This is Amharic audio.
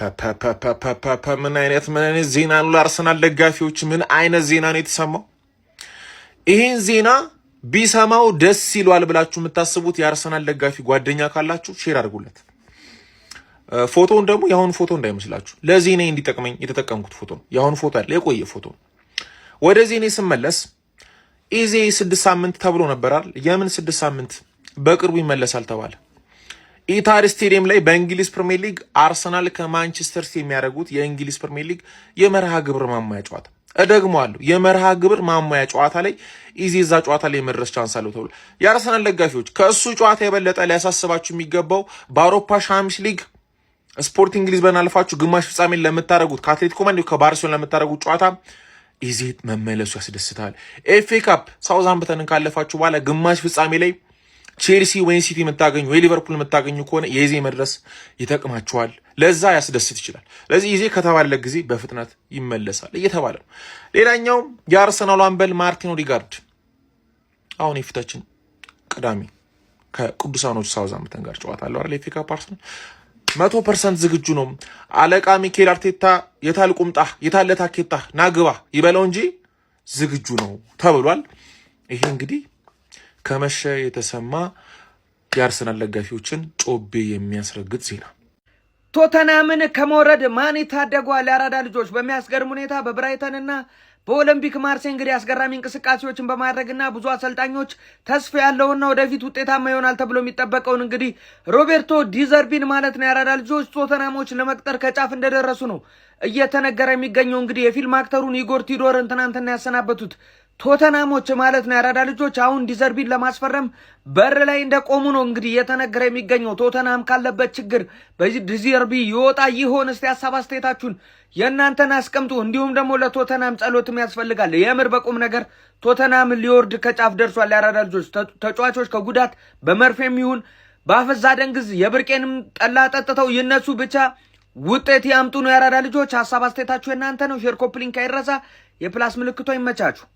ፐፐፐፐ ምን አይነት ዜና ነው? ለአርሰናል ደጋፊዎች ምን አይነት ዜና ነው የተሰማው? ይህን ዜና ቢሰማው ደስ ይለዋል ብላችሁ የምታስቡት የአርሰናል ደጋፊ ጓደኛ ካላችሁ share አድርጉለት። ፎቶውን ደግሞ የአሁኑ ፎቶ እንዳይመስላችሁ፣ ለዜና እንዲጠቅመኝ የተጠቀምኩት ፎቶ ነው። የአሁኑ ፎቶ አይደለ፣ የቆየ ፎቶ ነው። ወደ ዜና ስመለስ ኢዜ 6 ሳምንት ተብሎ ነበራል። የምን 6 ሳምንት? በቅርቡ ይመለሳል ተባለ። ኢቲሃድ ስቴዲየም ላይ በእንግሊዝ ፕሪሚየር ሊግ አርሰናል ከማንቸስተር ሲቲ የሚያደርጉት የእንግሊዝ ፕሪሚየር ሊግ የመርሃ ግብር ማሟያ ጨዋታ፣ እደግመዋለሁ፣ የመርሃ ግብር ማሟያ ጨዋታ ላይ ኢዜ እዛ ጨዋታ ላይ የመድረስ chance አለው ተብሎ፣ የአርሰናል ደጋፊዎች ከእሱ ጨዋታ የበለጠ ሊያሳስባችሁ የሚገባው በአውሮፓ ሻምፒዮንስ ሊግ ስፖርቲንግ ሊዝበን አልፋችሁ ግማሽ ፍጻሜን ለምታደርጉት ከአትሌቲኮ ማድሪድ፣ ከባርሴሎና ለምታደርጉት ጨዋታ ኢዜ መመለሱ ያስደስታል። ኤፍኤ ካፕ ሳውዝሃምፕተንን ካለፋችሁ በኋላ ግማሽ ፍጻሜ ላይ ቼልሲ ወይም ሲቲ የምታገኙ ወይ ሊቨርፑል የምታገኙ ከሆነ የኢዜ መድረስ ይጠቅማችኋል። ለዛ ያስደስት ይችላል። ለዚህ ኢዜ ከተባለ ጊዜ በፍጥነት ይመለሳል እየተባለ ነው። ሌላኛው የአርሰናሉ አምበል ማርቲን ኦዲጋርድ አሁን የፊታችን ቅዳሜ ከቅዱሳኖቹ ሳውዝሃምፕተን ጋር ጨዋታ አለው አይደል? ኤፍኤ ካፕ አርሰናል 100% ዝግጁ ነው። አለቃ ሚኬል አርቴታ የታል ቁምጣ የታለ ታኬታ ናግባ ይበለው እንጂ ዝግጁ ነው ተብሏል። ይሄ እንግዲህ ከመሸ የተሰማ የአርሰናል ደጋፊዎችን ጮቤ የሚያስረግጥ ዜና። ቶተናምን ከመውረድ ማን ይታደገዋል? የአራዳ ልጆች በሚያስገርም ሁኔታ በብራይተንና በኦሎምፒክ ማርሴ እንግዲህ አስገራሚ እንቅስቃሴዎችን በማድረግና ብዙ አሰልጣኞች ተስፋ ያለውና ወደፊት ውጤታማ ይሆናል ተብሎ የሚጠበቀውን እንግዲህ ሮቤርቶ ዲዘርቢን ማለት ነው፣ የአራዳ ልጆች፣ ቶተናሞች ለመቅጠር ከጫፍ እንደደረሱ ነው እየተነገረ የሚገኘው። እንግዲህ የፊልም አክተሩን ኢጎር ቲዶርን ትናንትና ያሰናበቱት ቶተናሞች ማለት ነው፣ የአራዳ ልጆች፣ አሁን ዲዘርቢን ለማስፈረም በር ላይ እንደቆሙ ነው እንግዲህ እየተነገረ የሚገኘው። ቶተናም ካለበት ችግር በዚህ ዲዘርቢ ይወጣ ይሆን? እስቲ ሀሳብ አስተያየታችሁን የእናንተን አስቀምጡ። እንዲሁም ደግሞ ለቶተናም ጸሎትም ያስፈልጋል። የምር በቁም ነገር ቶተናም ሊወርድ ከጫፍ ደርሷል። የአራዳ ልጆች፣ ተጫዋቾች ከጉዳት በመርፌም ይሁን በአፈዛ ደንግዝ የብርቄንም ጠላ ጠጥተው ይነሱ፣ ብቻ ውጤት ያምጡ ነው የአራዳ ልጆች። ሀሳብ አስተያየታችሁ የእናንተ ነው። Share፣ copy link አይረሳ። የ plus ምልክቷ ይመቻችሁ።